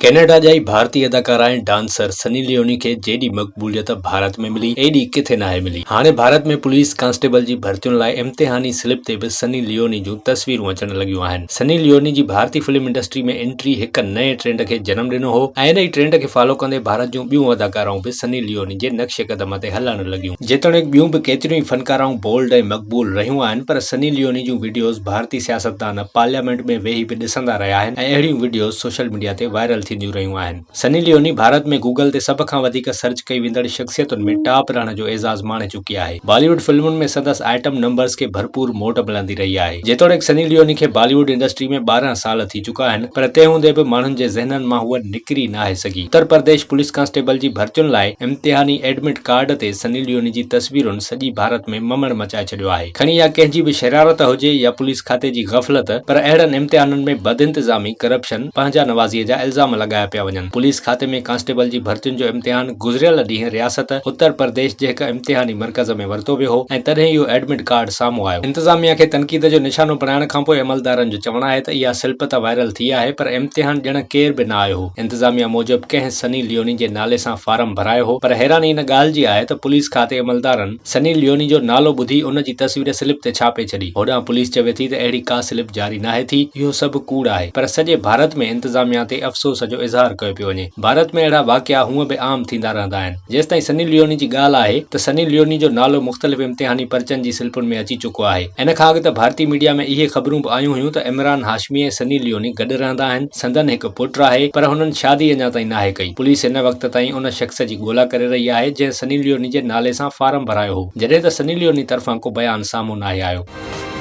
Canada ڄائي ڀارتي اداڪارا ۽ ڊانسر سني ليوني کي جيڏي مقبوليت ڀارت ۾ ملي، ايڏي ڪٿي ناهي ملي. هاڻي ڀارت ۾ پوليس ڪانسٽيبل جي ڀرتين لاء امتحاني سلپ تي به سني ليوني جون تصويرون اچڻ لڳيون آهن. سني ليوني جي ڀارتي فلم انڊسٽري ۾ انٽري هڪ نئين ٽرينڊ کي جنم ڏنو هو ۽ ان ئي ٽرينڊ کي فالو ڪندي ڀارت جون ٻيون اداڪارائون به سني ليوني جي نقش قدم تي هلڻ لڳيون. جيتوڻيڪ ٻيون به ڪيتريون ئي فنڪارائون بولڊ ۽ مقبول رهيون آهن پر سني ليوني جون وڊيوز ڀارتي سياستدان پارليامينٽ ۾ ويهي به ڏسندا رهيا آهن ۽ اهڙيون وڊيوز سوشل ميڊيا تي وائرل ٿينديون رهيون آهن. سني ليوني ڀارت ۾ گوگل تي سڀ کان وڌيڪ سرچ ڪئي ويندڙ شخصيتن ۾ ٽاپ رهڻ جو اعزاز ماڻي چڪي آهي. بالي ووڊ فلمن ۾ سندس آئٽم نمبرز کي ڀرپور موٽ ملندي رهي آهي. جيتوڻيڪ سني ليوني کي بالي ووڊ انڊسٽري ۾ 12 سال ٿي چڪا آهن پر تنهن هوندي به ماڻهن جي ذهنن مان هوء نڪري ناهي سگهي. اتر پرديش پوليس ڪانسٽيبل جي ڀرتين لاء امتحاني ايڊمٽ ڪارڊ تي سني ليوني جي تصويرن سڄي ڀارت ۾ ممڻ مچائي ڇڏيو آهي. کڻي اها ڪنهن جي به شرارت هجي يا پوليس کاتي جي غفلت پر اهڙن امتحانن ۾ بدانتظامي، ڪرپشن، پنهنجا نوازي جا الزام لڳايا پيا وڃن. پوليس کاتي ۾ ڪانسٽيبل جي ڀرتين جو امتحان گذريل ڏينهن رياست اتر پرديش جي هڪ امتحاني مرڪز ۾ ورتو ويو هو ۽ تڏهن اهو ايڊمٽ ڪارڊ سامهون آيو. انتظاميا کي تنقيد جو نشانو بڻائڻ کانپوء عملدارن جو چوڻ آهي ته اها سلپ ته وائرل ٿي آهي پر امتحان ڏيڻ ڪير به نه آيو هو. انتظاميا موجب ڪنهن سني ليوني جي نالي سان فارم ڀرايو هو پر حيراني ان ڳالهه جي آهي ته پوليس کاتي عملدارن سني ليوني جو نالو ٻڌي ان جي تصوير سلپ تي ڇاپي ڇڏي. هوڏانهن پوليس چوي ٿي ته اهڙي ڪا سلپ جاري ناهي ٿي، اهو سڀ ڪوڙ آهي پر سڄي ڀارت ۾ انتظاميا تي افسوس جو اظهار ڪيو پيو وڃي. ڀارت ۾ اهڙا واقعا هونء به عام ٿيندا رهندا آهن. جيستائين سني ليوني جي ڳالهه آهي ته سني ليوني جو نالو مختلف امتحاني پرچن جي سلپن ۾ اچي چڪو آهي. ان کان اڳ ته ڀارتي ميڊيا ۾ اهي خبرون به آيون هيون ته عمران هاشمي ۽ سني ليوني گڏ رهندا آهن، سندن هڪ پٽ آهي پر هنن شادي اڃا تائين ناهي ڪئي. پوليس هن وقت تائين ان شخص جي ڳولا ڪري رهي آهي جنهن سني ليوني جي نالي سان فارم ڀرايو هو، جڏهن ته سني ليوني طرفان ڪو بيان سامهون ناهي آيو.